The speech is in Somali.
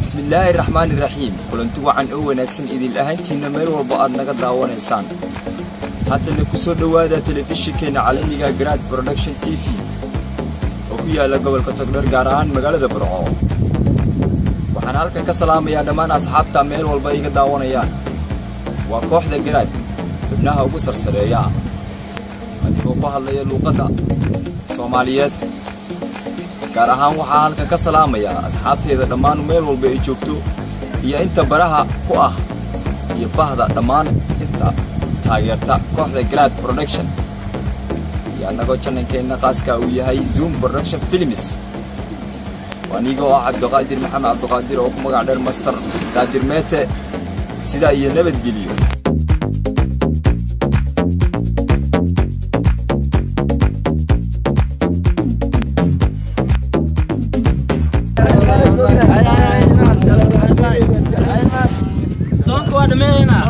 Bismillaahi raxmaani raxiim. Kulanti wacan oo wanaagsan idin ahaantiinna meel walba aad naga daawanaysaan. Haatana ku soo dhowaada telefishinkeenna caalamiga Grad Production TV oo ku yaala gobolka Togdheer, gaar ahaan magaalada Burco. Waxaan halkan ka salaamayaa dhammaan asxaabta meel walba iga daawanayaan. Waa kooxda Garaad, xubnaha ugu sarsareeya, adigoo ku hadlaya luuqadda Soomaaliyeed. Gaar ahaan waxaa halkan ka salaamayaa asxaabteeda dhammaan meel walba ay joogto iyo inta baraha ku ah iyo bahda dhammaan inta taageerta kooxda Grad Production, iyo annagoo channelkeenna qaaska uu yahay Zoom Production Films. Waa anigoo ah Cabdiqaadir Maxamed Cabdiqaadir oo ku magac dheer Master Qaadir Meete. Sidaa iyo nabadgeliyo. Soonka waa dhameeynaa.